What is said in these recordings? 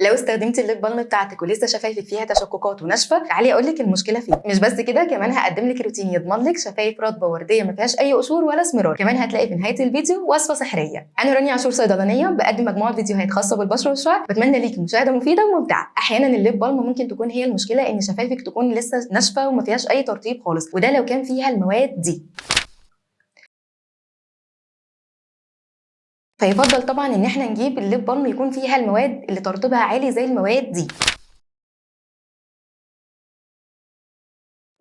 لو استخدمتي ال lip balm بتاعتك ولسه شفايفك فيها تشققات وناشفه، تعالي اقول لك المشكلة فين. مش بس كده، كمان هقدم لك روتين يضمن لك شفايف رطبه وردية ما فيهاش اي قشور ولا اسمرار. كمان هتلاقي في نهاية الفيديو وصفه سحريه. انا رانيا عاشور صيدلانيه، بقدم مجموعة فيديوهات خاصة بالبشره والشعر. بتمنى ليكي مشاهده مفيدة وممتعة. احيانا ال lip balm ممكن تكون هي المشكلة، ان شفايفك تكون لسه ناشفة وما فيهاش اي ترطيب خالص، وده لو كان فيها المواد دي. فيفضل طبعا ان احنا نجيب ال lip balm يكون فيها المواد اللي ترطيبها عالي زي المواد دي.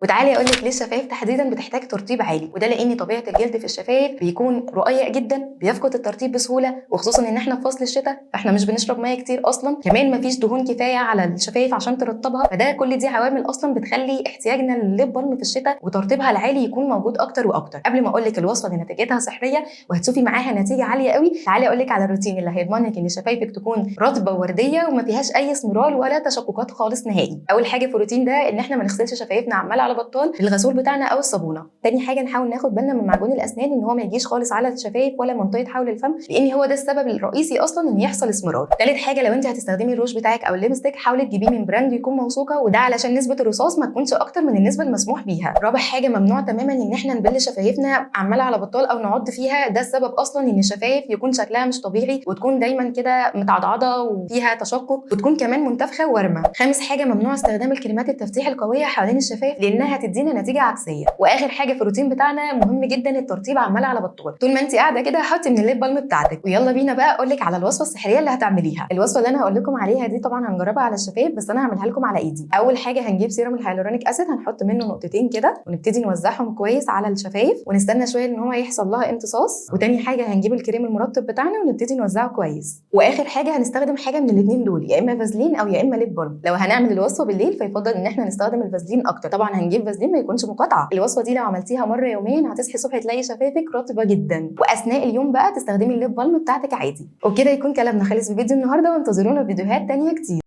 وتعالي اقول لك ليه الشفايف تحديدا بتحتاج ترطيب عالي، وده لان طبيعة الجلد في الشفايف بيكون رقيق جدا، بيفقد الترطيب بسهولة، وخصوصا ان احنا في فصل الشتاء فاحنا مش بنشرب مية كتير اصلا، كمان مفيش دهون كفاية على الشفايف عشان ترطبها. فده كل دي عوامل اصلا بتخلي احتياجنا للل lip balm في الشتاء وترطيبها العالي يكون موجود اكتر واكتر. قبل ما اقول لك الوصفة اللي نتيجتها سحريه وهتشوفي معاها نتيجة عالية قوي، تعالي اقول لك على الروتين اللي هيضمن لك ان شفايفك تكون رطبه وورديه وما فيهاش اي اسمرار ولا تشققات خالص نهائي. اول حاجة في الروتين ده ان احنا ما نغسلش شفايفنا عمال على بطال بالغسول بتاعنا او الصابونه. تاني حاجة نحاول ناخد بالنا من معجون الاسنان ان هو ما يجيش خالص على الشفايف ولا منطقة حول الفم، لان هو ده السبب الرئيسي اصلا ان يحصل اسمرار. تالت حاجة لو انت هتستخدمي الروج بتاعك او ال lipstick حاولي تجيبيه من brand يكون موثوقة، وده علشان نسبه الرصاص ما تكونش اكتر من النسبة المسموح بيها. رابع حاجة ممنوع تماما ان احنا نبل شفايفنا عمال على بطال او نعض فيها، ده السبب اصلا ان الشفايف يكون شكلها مش طبيعي وتكون دايما كده متعضعضه وفيها تشقق وتكون كمان منتفخه وورمه. خامس حاجة ممنوع استخدام الكريمات التفتيح القوية حوالين الشفايف لانها هتدينا نتيجة عكسية. واخر حاجة في الروتين بتاعنا مهم جدا الترطيب عمال على بطال. طول ما انت قاعدة كده حطي من ال lip balm بتاعتك. ويلا بينا بقى اقول لك على الوصفة السحريه اللي هتعمليها. الوصفة اللي انا هقول لكم عليها دي طبعا هنجربها على الشفايف، بس انا هعملها لكم على ايدي. اول حاجة هنجيب serum ال hyaluronic acid، هنحط منه نقطتين كده ونبتدي نوزعهم كويس على الشفايف ونستنى شوية ان هو يحصل لها امتصاص. وتاني حاجة هنجيب الكريم المرطب بتاعنا ونبتدي نوزعه كويس. واخر حاجة هنستخدم حاجة من الاثنين دول، يا اما فازلين او يا اما lip balm. لو هنعمل الوصفة بالليل فيفضل ان احنا نستخدم الفازلين اكتر. طبعا هنجيب فازلين ما يكونش مقاطعه. الوصفة دي لو عملتيها مرة يوميا هتصحي الصبح تلاقي شفايفك رطبه جدا، واثناء اليوم بقى تستخدمي ال lip balm بتاعتك عادي. وكده يكون كلامنا خلص في فيديو النهارده، وانتظرونا في فيديوهات تانية كتير.